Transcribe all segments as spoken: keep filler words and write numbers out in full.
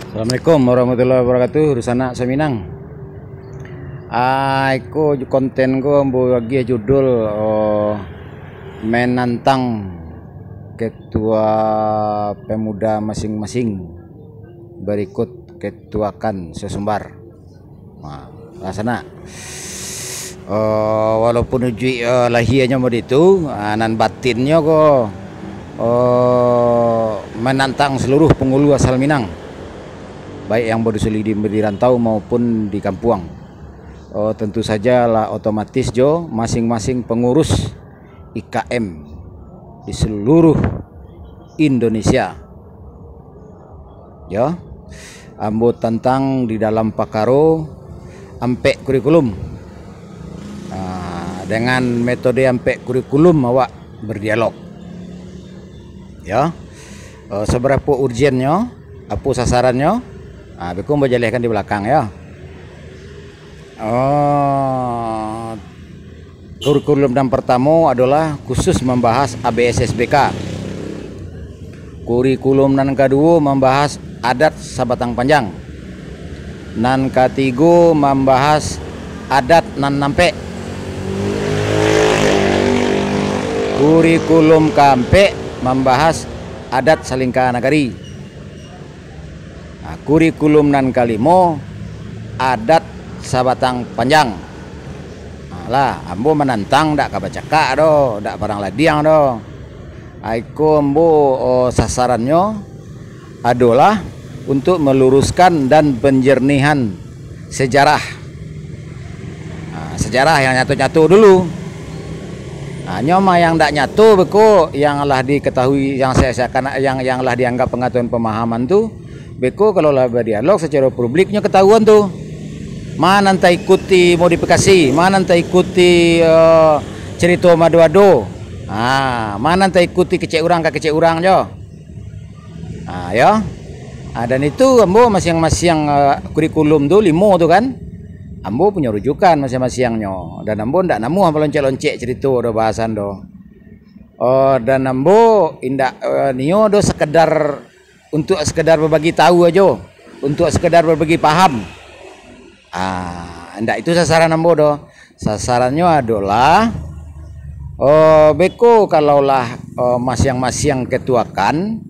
Assalamualaikum warahmatullahi wabarakatuh. Dunsanak Saminang. Ah, iko ju-, konten ko ambo agiah judul, oh, menantang ketua pemuda masing-masing berikut ketuakan sesumbar. Nah, lah sanak. Eh, walaupun ujuik, eh, lahianyo mode itu, ah, nan batinnyo ko, eh, menantang seluruh penghulu asal Minang, baik yang badusuli di, di rantau maupun di kampuang. Eh, tentu saja lah otomatis jo masing-masing pengurus I K M di seluruh Indonesia. Yo, ambo tantang di dalam pakaro ampek kurikulum. Ah, dengan metode ampek kurikulum awak berdialog. Yo. Eh, sabarapo urgennyo, apo sasarannyo? Ah, beko ambo jalehkan di balakang, yo. Oh, kurikulum nan partamo adolah khusus mambahas A B S S B K. Kurikulum nan kaduo mambahas adat sabatang panjang. Nan katigo mambahas adat nan ampek. Kurikulum kaampek mambahas adat salingka nagari. Nah, kurikulum nan kalimo, adat sabatang panjang. Nah, lah, ambo manantang dak ka bacakak doh, dak parang ladiang doh. Aiko ambo, oh, sasarannyo adolah untuk meluruskan dan penjernihan sejarah. Nah, sejarah yang nyato-nyato dulu. Nah, nyo mah yang dak nyato beko yang lah diketahui, yang se-, seakan, yang, yang lah dianggap pengetahuan pemahaman tu, beko kalau lah berdialog secara publik nyo ketahuan tu. Ma nan taikuti modifikasi, ma nan taikuti, eh, cerita mado-ado. Ah, ma nan taikuti kecek urang ka kecek urang jo. Ah, yo. Ah, dan itu ambo masiang-masiang, eh, kurikulum tu limo tu kan. Ambo punyo rujukan masiang-masiangnyo. Dan ambo ndak namuah maloncek-loncek cerita do bahasan do. Oh, dan ambo indak, eh, nio do sekedar, untuk sekedar berbagi tahu ajo, untuk sekedar berbagi paham. Ah, ndak itu sasaran ambo do. Sasarannyo adolah, oh, beko kalaulah, oh, masiang-masiang ketuakan,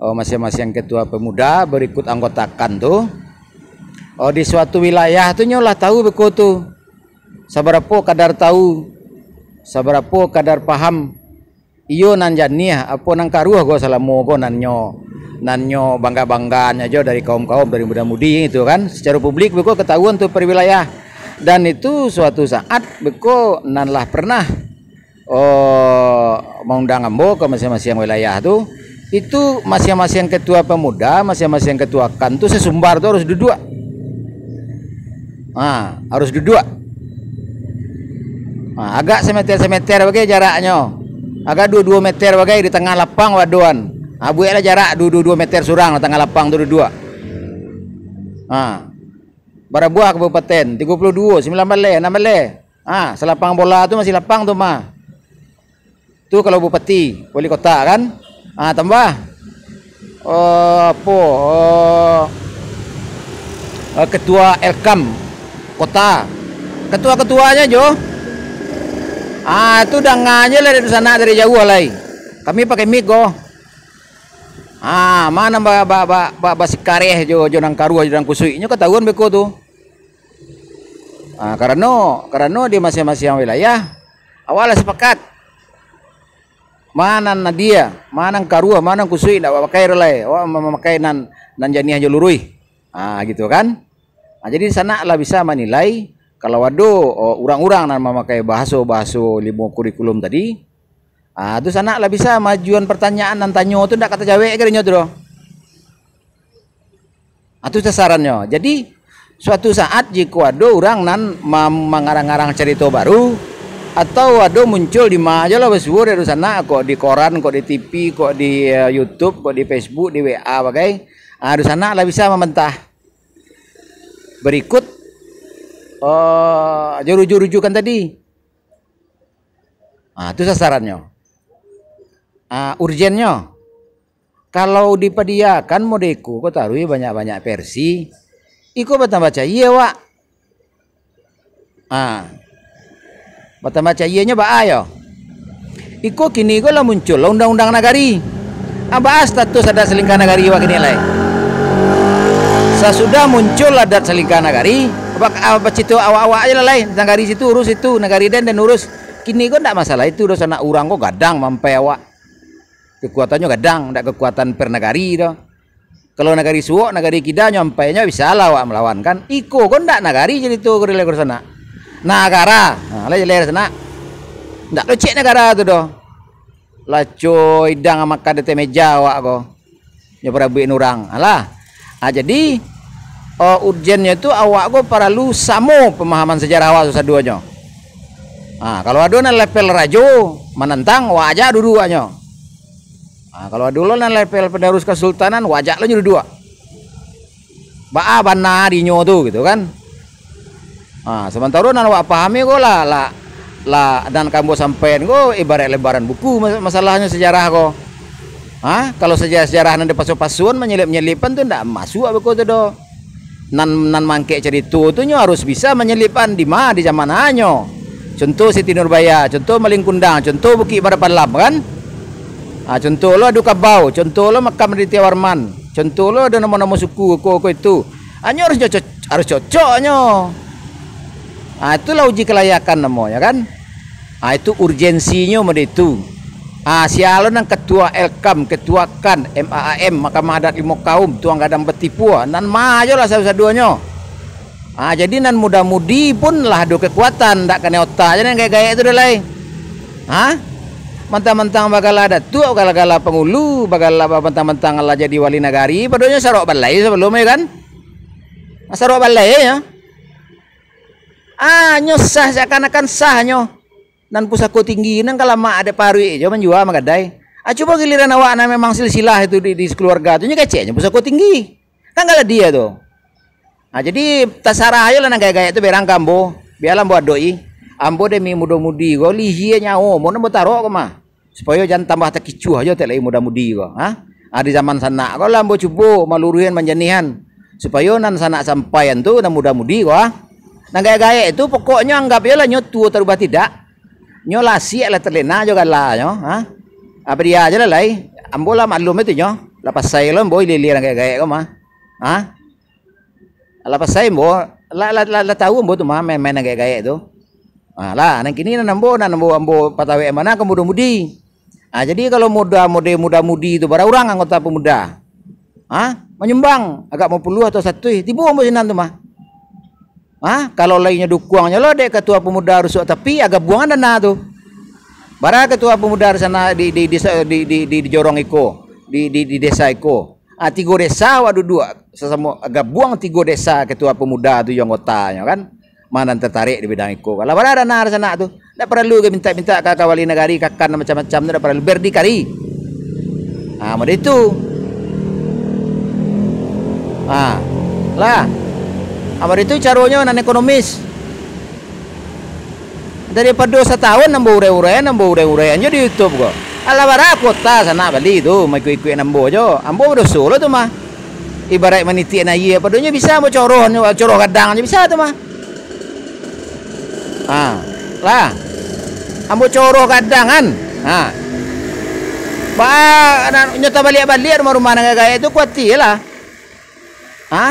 oh, masiang-masiang ketua pemuda berikut anggotakan tu, oh, di suatu wilayah tu nyo lah tahu beko tu. Sabarapo kadar tahu, sabarapo kadar paham, iyo nan janiah, apo nan karuah ko salamo ko nan nyo, nan nyo bangga-banggaan ajo dari kaum-kaum, dari muda-mudi itu kan. Secara publik beko ketahuan tu per wilayah. Dan itu suatu saat beko nan lah pernah, oh, mangundang ambo ka masiang-masiang wilayah tu, itu masiang-masiang ketua pemuda, masiang-masiang ketua kan tu sesumbar tu harus duduak. Ha, harus duduak. Ha, agak semeter-semeter bagai jaraknyo. Agak duo-duo meter bagai di tangah lapang wadoan. Ha, bueklah jarak duo-duo meter surang di tangah lapang tu duduak. Ha. Bara buah kabupaten? Tigo puluah duo, sambilan baleh, anam baleh. Ha, salapang bola tu masih lapang tu mah. Tu kalau bupati, wali kota kan. Ha, tambah, eh, apo, eh, eh, ketua Elkam kota. Ketua-ketuanya jo. Ah, tu danga je lah dari sana, dari jauh lai. Kami pakai mik ko. Ah, ma nan ba, ba, ba, ba, basikareh jo, jo nan karuah, jo nan kusuik. Nyo katahuan beko tu. Ah, karano, karano di masiang-masiang wilayah, awak lah sapakat. Ma nan nadia, ma nan karuah, ma nan kusuik, ndak awak pakai doh lai. Awak ma-, mamakai nan, nan janiah jo luruih. Ah, gitu kan. Ah, jadi sanak lah bisa manilai, kalau ado, oh, urang-urang nan mamakai bahaso-bahaso limo kurikulum tadi, ah, tu sanak lah bisa maajuan partanyaan nan tanyo tu ndak ka tajawek ka dinyo tu doh. Ah, tu sasarannyo. Jadi, suatu saat jikok ado urang nan ma-, mangarang-ngarang carito baru, atau ado muncul di ma ajo lah basuo dari sanak, kok di koran, kok di T V, kok di, eh, YouTube, kok di Facebook, di W A bagai, ah, dunsanak lah bisa mambantah. Berikut, eh, jo ruju-rujukan tadi. Ah, tu sasarannyo. Ah, urgennyo. Kalau dipadiakan model iko ko taruih banyak-banyak versi, iko batambah cayie awak. Ah. Batambah cayienyo baa yo? Iko kini ko lah muncul lah undang-undang nagari. Ah, baa status adat salingka nagari awak kini lai? Sasudah muncul adat salingka nagari, bak-, ah, bacito awak-awak aja lah lai. Nagari situ urus situ, nagari den, den urus. Kini ko ndak masalah itu doh, sanak, urang ko gadang mampai awak. Kekuatannyo gadang, ndak kekuatan per nagari doh. Kalau nagari suok, nagari kida nyo ampainyo, bisa lah awak malawan, kan? Iko ko ndak nagari carito ko, rilai ko sanak. Nagara, ha, lai jaleh sanak. Ndak lo cek nagara tu doh. Laco idang makan di ateh meja awak ko. Nyo parabuik urang. Alah. Ha, jadi, eh, urgennyo tu awak ko paralu samo pemahaman sejarah awak sasadonyo. Ha, kalau ado nan level rajo manantang, awak ajak duduaknyo. Ha, kalau ado lo nan level penerus kesultanan, awak ajak lo nyo duduak. Baa bana dinyo tu, gitu kan. Ha, samantaro nan awak pahami ko lah, lah, lah, nan ka ambo sampaian ko ibarat lebaran buku mas-, masalahnyo sejarah ko. Ha, kalau sejarah-sejarah nan dipaso-pasoan, manyelip-nyelipan tu ndak masuak beko tu doh. Nan, nan mangkek carito tu nyo harus bisa manyelipan di ma, di zaman anyo. Contoh Siti Nurbaya, contoh Malin Kundang, contoh Bukik Barapalam, kan? Ha, contoh lo Adu Kabau, contoh lo makam Raditya Warman, contoh lo ado namo-namo suku, ko, ko itu. Anyo harus co-, harus cocok nyo. Ha, itulah uji kelayakan namonyo, kan? Ha, itu urgensinyo mode itu. Ha, sia lo nan ketua L K A M, ketua kan, M A A M, Mahkamah Adat Limo Kaum, Tuang Gadang Batipua, nan ma jo lah sado-sadonyo. Ha, jadi nan muda-mudi pun lah ado kekuatan, ndak kanai otak je nan gaek-gaek tu doh lai. Ha? Mantang-mantang bagala datuak, bagala-gala pangulu, bagala mantang-mantang lah jadi wali nagari, padonyo sarok balai sabalum, yo kan? Sarok balai, yo. Ah, nyo sah, seakan-akan sah nyo. Nan pusako tinggi, nan ka lamak dek paruik jo manjua magadai. Ah, cubo giliran awak nan memang silsilah itu di, di keluarga tu, nyo keceknyo pusako tinggi. Kan galadia tu. Ah, jadi tasarah ajo lah nan gaek-gaek tu berang ka ambo. Bialah ambo adok-i. Ambo demi mudo-mudi ko, lihia nyawo ambo nan ambo tarok ko mah. Supayo jan tambah takicuah jo tek lai muda-mudi ko, ha? Ha, di zaman sanak ko lah ambo cubo maluruihan, manjanihan, supayo nan sanak sampaian tu, nan muda-mudi ko, ha? Nan gaek-gaek tu, pokoknyo anggap iyolah nyo tuo tarubah tidak, nyo lah asiak lah talena jo galanyo, ha? Apa dia aja lah lai, ambo lah maklum itu nyo, lah pasai lo ambo ilia-ilia nan gaek-gaek ko mah, ha? Alah pasai ambo, lah, lah, lah, lah tahu ambo tu mah main-main nan gaek-gaek tu. Ha, lah, nan kini nan ambo, nan ambo, ambo patawek mah ka mudo-mudi. Ha, jadi kalau muda, mode muda-mudi tu, bara urang anggota pemuda. Ha, manyumbang agak limo puluah atau saratuih, tibo ambo sinan tu mah. Ha, kalau lai nyo dukuangnyo lo dek ketua pemuda Rusuak Tapi, agak buangan dana tu. Bara ketua pemuda di sana, di, di, di, di, di, di jorong iko, di, di, di desa iko. Ah, tigo desa awak duduak, sasamo gabuang tigo desa ketua pemuda tu jo anggotanyo kan. Ma nan tatarik di bidang iko. Kalau bara dana di sanak tu, ndak paralu ka mintak-mintak ka, ka wali nagari, ka kan macam-macam tu ndak paralu, berdikari. Ah, model itu. Ah, lah. Ah, model itu caronyo nan ekonomis. Daripado satahun ambo urai-uraian, ambo urai-uraian jo di YouTube ko. Alah bara kuota sanak bali tu, maikuik-ikuik ambo jo. Ambo badoso lo tu mah. Ibaraik manitiak aia, padonyo bisa ambo coroh, coroh gadang nyo bisa tu mah. Ha, lah. Ambo coroh gadang kan. Ha. Ba, na-, nyo tabaliak-baliak rumah-rumah nan gaek-gaek tu, kuatia lah. Ha?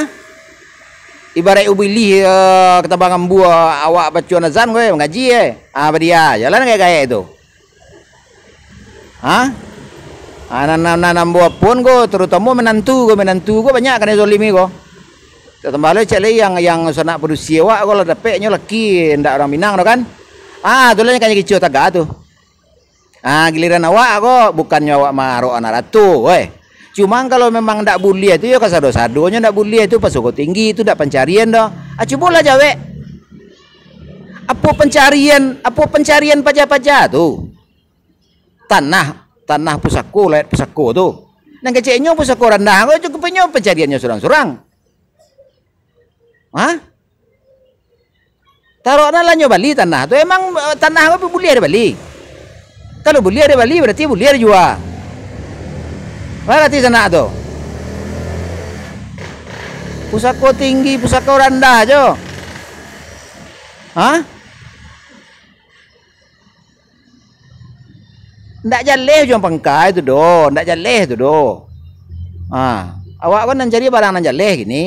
Ibaraik ubilih, eh, katabang ambo, awak baco azan ko, eh, mangaji, eh. Ah, badia je lah nan gaek-gaek tu. Ha? Ah, nan, nan, nan ambo pun ko, terutamo minantu ko, minantu ko banyak kanai zolimi ko. Tambah lai cek lai yang, yang sanak padusi awak ko lah dapek nyo laki, ndak urang Minang tu kan. Ah, tu lah yang kanai kicuah taga tu. Ah, giliran awak ko, bukannyo awak maarok anak ratu, weh. Cuma kalau memang ndak buliah tu, yo kasado-sadonyo ndak buliah tu, pusako tinggi tu ndak pancarian doh. Ah, cubolah jawek. Apo pancarian, apo pancarian paja-paja tu? Tanah, tanah pusako, layat pusako tu. Nan keceknyo pusako randah ko, cukupnyo pancariannyo surang-surang. Ha? Taroknyo lah nyo bali tanah tu. Emang, eh, tanah ko buliah dibali? Kalau buliah dibali, berarti buliah dijua. Barati sanak tu. Pusako tinggi, pusako randah jo. Hah? Ndak jaleh ujuang pangka tu doh, ndak jaleh tu doh. Ha, awak ko nan cari barang nan jaleh kini.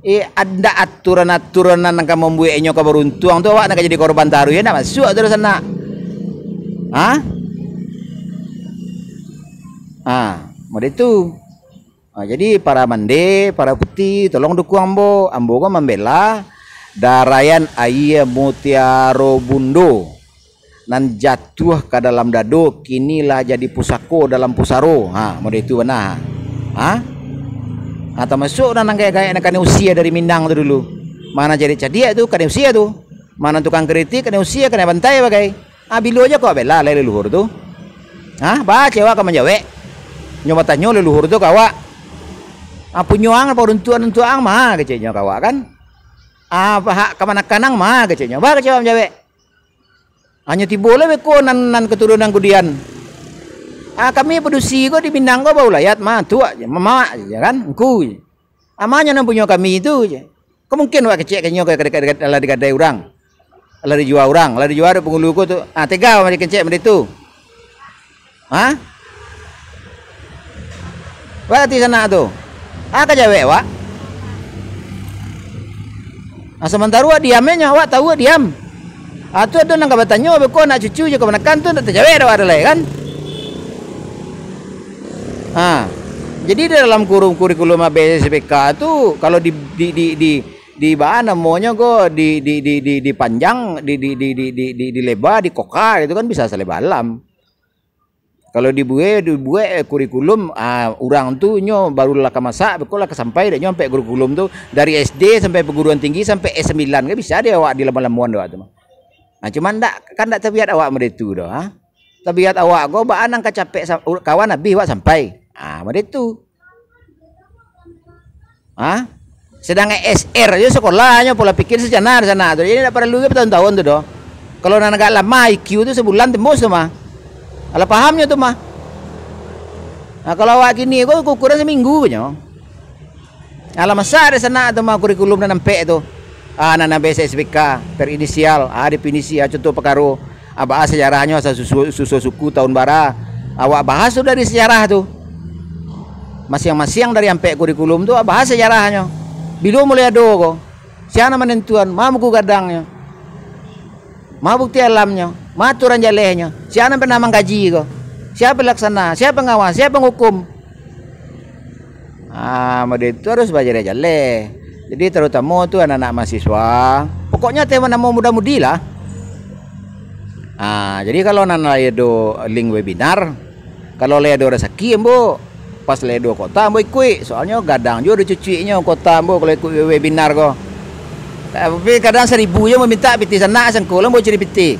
Eh, ndak aturan-aturan nan ka mambuek inyo ka baruntuang tu, awak nan ka jadi korban taruih, ndak masuak tu doh sanak. Ha? Ha, model tu. Ha, jadi para mande, para kuti, tolong dukuang ambo. Ambo ko mambela Darayan Aia Mutiaro Bundo nan jatuah ka dalam dado, kini lah jadi pusako dalam pusaro. Ha, model itu bana. Ha? Ha, tamasuak urang nan gaek-gaek nan kanai usia dari Minang tu dulu. Mana jadi cadiak tu, kanai usia tu. Mana tukang kritik, kanai usia, kanai bantai bagai. Ah, bilo aja kau bela lai leluhur tu. Hah? Ba kecewa ka manjawek. Nyo batanyo leluhur tu ka awak. Ah, punyo ang, paruntuan untuak ang ma keceknyo ka awak kan? Ah, hak kamanakan ang ma keceknyo. Ba kecewa manjawek. Hanyo tibo lah beko nan, nan keturunan kudian. Ah, kami padusi ko di Minang ko baulayat ma, tuak je, mamak je kan, engku je. Amanyo nan punyo kami tu je. Ko mungkin awak kecek ka inyo ka, ka, ka, ka, lah digadai urang. Lah dijua urang, lah dijua dek pangulu ko tu. Ah, tega awak kecek benda tu. Ha? Awak ati sanak tu. Ah, ka jawek awak. Ah, samantaro awak diam nyo, awak tahu awak diam. Ah, tu ado nan ka batanyo, beko anak cucu je kamanakan tu, ndak tajawek dek awak ado lai, kan? Ha. Jadi, di dalam kuru-, kurikulum A B S P K tu, kalau di, di, di, di, di, ba namonyo ko, di, di, di, di, dipanjang, di, di, di, di, di, di, dileba, dikoka gitu kan, bisa saleba alam. Kalau dibuek, dibuek, eh, kurikulum, ah, urang tu nyo baru lah ka masak, beko lah ka sampai dek nyo ampek kurikulum tu, dari S D sampai perguruan tinggi, sampai S sembilan kan bisa dek awak dilamuan-lamuan dek awak tu mah. Nah, cuman ndak, kan ndak tabiat awak model tu doh, ha? Tabiat awak ko, baa nan ka capek sa-, ur-, kawan abih awak sampai. Ah, model tu. Ha? Sedangkan S R aja sekolahnyo, pola pikir sacana di sana tu. Jadi ndak paralu ge bertahun-tahun tu doh. Kalau nan agak lamah I Q tu, sebulan tembus tu mah. Alah pahamnyo tu mah. Nah, kalau awak kini ko ukuran seminggu nyo. Alah masak di sana tu mah kurikulum nan ampek tu. Ah, nan B S S B K, terinisial, ah, definisi, ah, contoh pakaro. Ah, bahas sejarahnyo, asal susu-, susu suku tahun bara. Awak bahas tu dari sejarah tu. Masiang-masiang dari ampek kurikulum tu, ah, bahas sejarahnyo. Bilo mulai ado ko? Sia nan manentuan, ma buku gadangnyo? Ma bukti alamnyo? Ma aturan jalehnyo? Sia nan pernah mangkaji ko? Sia pelaksana? Sia pengawas? Sia penghukum? Ah, model tu harus bajaleh-jaleh. Jadi, terutamo tu anak-anak mahasiswa. Pokoknyo, teh manamo muda-mudi lah. Ah, jadi, kalau nan lai ado link webinar, kalau lai ado rasaki, ambo pas lai ado kuota, ambo ikuik. Soalnyo, gadang juo ado cucuiknyo kuota ambo kalau ikuik webinar ko. Tapi, kadang saribu je mamintak pitih sanak, sangko lah ambo cari pitih.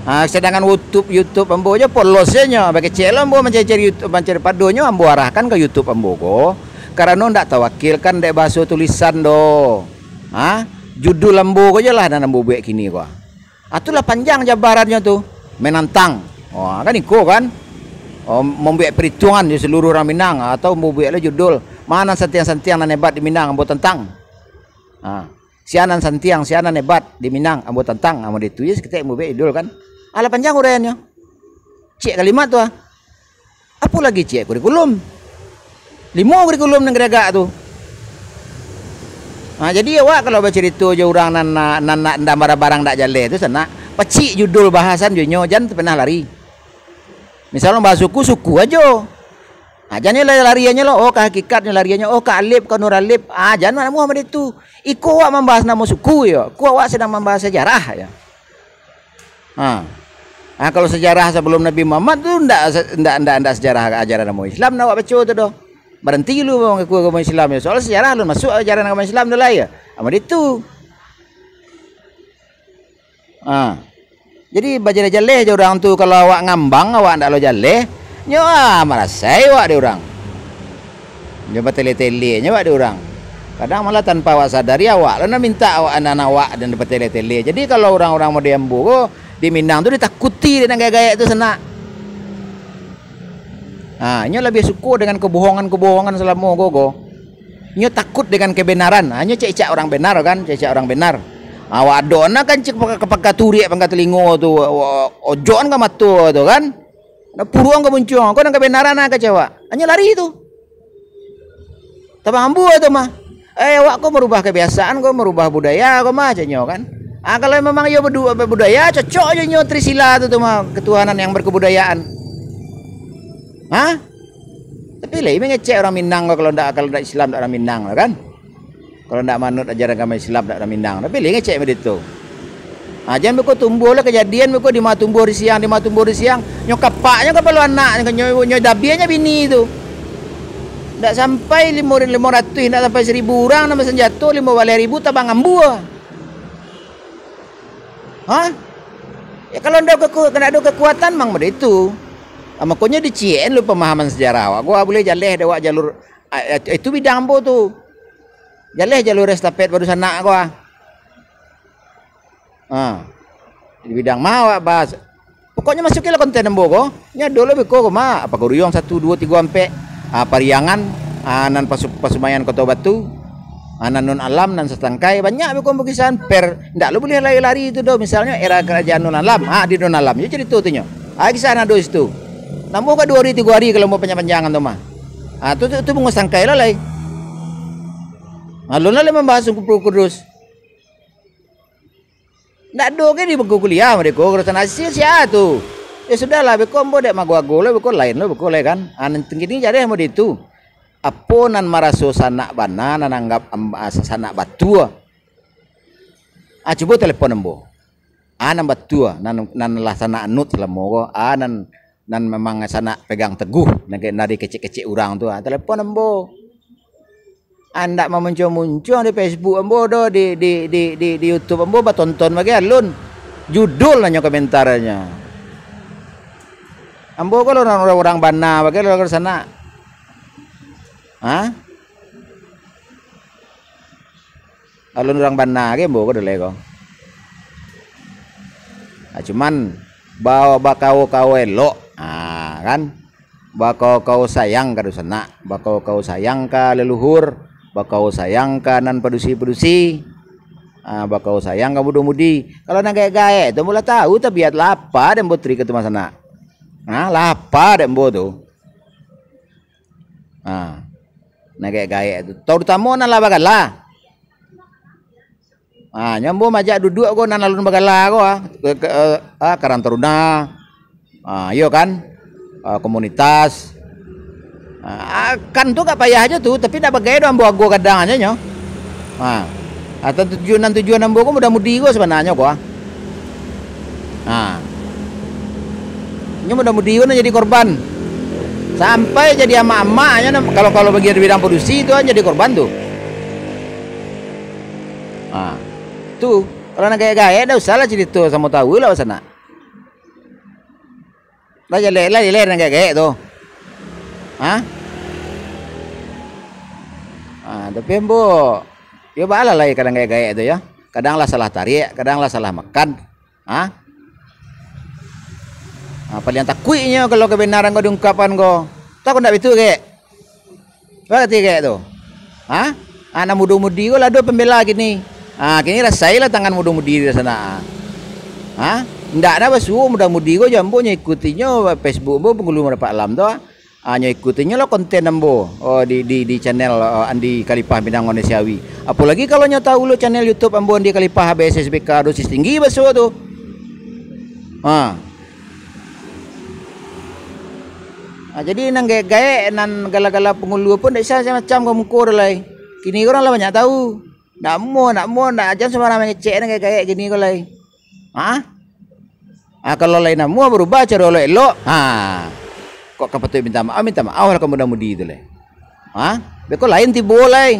Ha, sedangkan YouTube, YouTube ambo jo polos je nyo, bakecek lo ambo mancari-cari YouTube, mancari padonyo ambo arahkan ka YouTube ambo ko, karano ndak tawakilkan dek bahaso tulisan doh. Ha, judul ambo ko je lah nan ambo buek kini ko. Ah, tu lah panjang jabarannyo tu, menantang. Wah, kan iko kan. Oh, mambuek perhitungan di seluruh urang Minang, atau mambuek lah judul, ma nan santiang-santiang nan hebat di Minang, ambo tantang. Ha. Sia nan santiang, sia nan hebat di Minang, ambo tantang, ambo ditu je saketek ambo buek idol kan. Alah panjang uraiannyo. Ciek kalimat tu ah. Apo lagi ciek kurikulum. Limo kurikulum nan gagak tu. Ha, jadi awak kalau bacarito jo urang nan, nan, nan, nan barang-barang dak jaleh tu sanak, pacik judul bahasan jo inyo, jan pernah lari. Misal urang bahas suku, suku ajo. Ha, jan nyo lari-, lariannyo lo, oh, ka hakikatnyo lariannyo, oh, ka alif, ka nur alif. Ah, jan namuah mode tu. Iko awak mambahas namo suku yo, ko awak sadang mambahas sajarah yo. Ha. Ha, kalau sajarah sabalum Nabi Muhammad tu ndak, ndak, ndak, ndak sajarah ajaran agamo Islam nan awak baco tu doh. Baranti lu mangaku agamo Islam yo. Soal sajarah alun masuak ajaran agamo Islam tu lai yo. Ha, mode tu. Ha. Jadi, bajaleh-jaleh je urang tu, kalau awak ngambang, awak ndak lo jaleh, nyo, ah, marasai awak dek urang. Nyo batele-tele nyo awak dek urang. Kadang malah tanpa awak sadari, awak lo nan mintak awak, anak-anak awak nan batele-tele. Jadi, kalau urang-urang model ambo ko, di Minang tu ditakuti dek nan gaek-gaek tu sanak. Ha, inyo labiah suko dengan kebohongan-kebohongan salamo ko, ko. Inyo takut dengan kebenaran. Ha, inyo cek-cek urang benar kan, cek-cek urang benar. Awak ado na kan cek paka-, paka turiak pangka telingo tu, o-, o-, ojokan ka mato tu kan. Nak puruang ka muncuang, ko nan kebenaran na kecewa. Inyo lari tu. Tabang ambo tu mah. Eh, awak ko marubah kabiasaan ko, marubah budaya ko mah, caknyo kan. Ah, kalau memang iyo bedu-, budaya, cocok jo inyo Trisila tu, tu mah, ketuhanan yang berkebudayaan. Hah? Tapi lai mangecek urang Minang ko, kalau ndak, kalau ndak Islam, ndak urang Minang lah kan. Kalau ndak manut ajaran agama Islam, ndak urang Minang. Tapi lai ngecek mah ditu. Ha, jan beko tumbuah lah kajadian beko, di ma tumbuah di siang, di ma tumbuah di siang. Nyo kapaknyo kapalo anak, nyo, nyo dabiahnyo bini tu. Ndak sampai limo, limo ratuih, ndak sampai saribu urang nan basanjato, limo baleh ribu tabang ambua. Hah? Ya, kalau ndak keku-, ndak ado kekuatan, mang baitu. Ah, makonyo diciek-an lu pamahaman sejarah awak. Gua buliah jaleh dek awak jalur, ah, itu bidang ambo tu. Jaleh jalur estafet baru sanak gua. Ha. Di bidang ma awak bahas? Pokoknyo masukilah konten ambo ko. Nyo ado lo beko ko ma, apa guruyuang satu, duo, tigo, ampek. Ha, Pariangan, ha, nan pasu-, Pasumayan Koto Batu. Ha, nan Nun Alam, nan Satangkai. Banyak beko ambo kisahan per. Ndak lo buliah lari-lari tu doh. Misalnyo era kerajaan Nun Alam. Ha, di Nun Alam. Yo carito tu nyo. Ha, kisahan ado situ. Nambah ka duo hari, tigo hari kalau ambo panjang-panjangan tu mah. Ha, tu, tu, tu bungo satangkai lah lai. Ha, alun lah lai mambahas Suku Kudus. Ndak ado ke di bangku kuliah mah deko, urusan hasil sia tu. Ya sudahlah, beko ambo dek mago-ago lo, beko lain lo, beko lai kan. Ah, nan tinggi-tinggi jaleh ambo di tu. Apo nan maraso sanak bana, nan anggap am-, ah, sanak batua. Ah, cubo telepon ambo. Ah, nan batua, nan, nan lah sanak anut salamo ko. Ah, nan nan memang sanak pegang teguh, nan ka-, nan dikecek-kecek urang tu, ah, telepon ambo. Andak mamuncuang-muncuang di Facebook ambo doh, di, di, di, di, di YouTube ambo batonton bagai alun. Judul nanyo komentarnyo. Ambo ko lo urang, urang bana bagai lo urang sanak. Ha? Alun urang bana ge ambo ko dulai ko. Ah, cuman ba-, bakawo-kawo elok. Ah, kan? Bakawo-kawo sayang ka dunsanak, bakawo-kawo sayang ka leluhur, bakawo sayang ka nan padusi-padusi. Ah, bakawo sayang ka mudo-mudi. Kalau nan gaek-gaek tu, ambo lah tahu tabiat lapa dek ambo tri ka tu dunsanak. Ah, lapa dek ambo tu. Ha. Nan gaek-gaek tu. Tarutamo nan lah bagala. Ha, nyo ambo majak duduak ko nan alun bagala ko, ah. Ke, ke, eh, ah, Karang Taruna. Ah, iyo kan? Ah, komunitas. Ah, kan tu agak payah aja tu, tapi ndak bagai doh ambo ago gadang aja nyo. Ha. Atau tujuan, tujuan ambo ko muda-mudi ko sabananyo ko, ah. Ha. Inyo muda-mudi ko nan jadi korban. Sampai jadi amak-amak, inyo nan, kalau, kalau bagian di bidang produksi tu kan jadi korban tu. Ha. Tu, kalau nan gaek-gaek, ndak usahlah carito samo tahu lah, sanak. Lah jaleh, lah jaleh nan gaek-gaek tu. Ha? Ha, tapi ambo, yo baalah lai kadang gaek-gaek tu yo. Kadang lah salah tariak, kadang lah salah makan. Ha? Ha, paliang takuiknyo kalau kebenaran ko diungkapkan ko. Tahu ndak bitu, Gek? Barati kek tu. Ha? Anak mudo-mudi ko lah ado pambela kini. Ha, kini rasailah tangan mudo-mudi di sana. Ha? Ndak ado basuo mudo-mudi ko jo ambo nyo ikutinyo Facebook ambo Pangulu Marapak Alam tu. Ha, nyo ikutinyo lo konten ambo, oh, di, di, di channel, oh, Andi Khalifah Minang Manusiawi. Apolagi kalau nyo tahu lo channel YouTube ambo Andi Khalifah B S S B K dosis tinggi basuo tu. Ha. Ah, jadi nan gaek-gaek, nan gala-gala pangulu pun ndak bisa macam-macam ka muko tu lai. Kini urang lah banyak tahu. Ndak amuah, ndak amuah, ndak, jan sumbarang mangecek nan gaek-gaek kini ko lai. Ha? Ah, kalau lai namuah barubah caro elok-elok, ha. Kok ka patuik minta maaf, minta maaf lah ka muda-mudi tu lai. Ha? Beko lain tibo lai.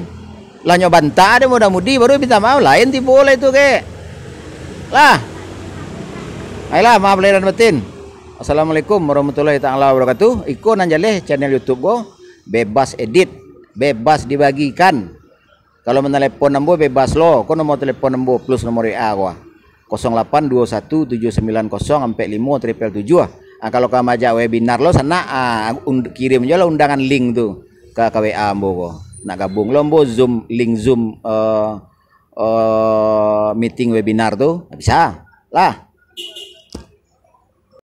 Lah nyo banta dek muda-mudi, baru minta maaf, lain tibo lai tu, Gek. Lah. Ayolah, maaf lahir dan batin. Assalamualaikum warahmatullahi taala wabarakatuh. Iko nan jaleh channel YouTube ko, bebas edit, bebas dibagikan. Kalau manalepon ambo bebas lo, ko nomor telepon ambo plus nomor W A ko, ah. Kosong lapan duo satu tujuh sambilan kosong ampek limo triple tujuh, ah. Ah, kalau ka majak webinar lo sanak, ah, und-, kirim jo lah undangan link tu ka, ka W A ambo ko. Nak gabuang lo ambo Zoom, link Zoom, eh, eh, meeting webinar tu, bisa lah.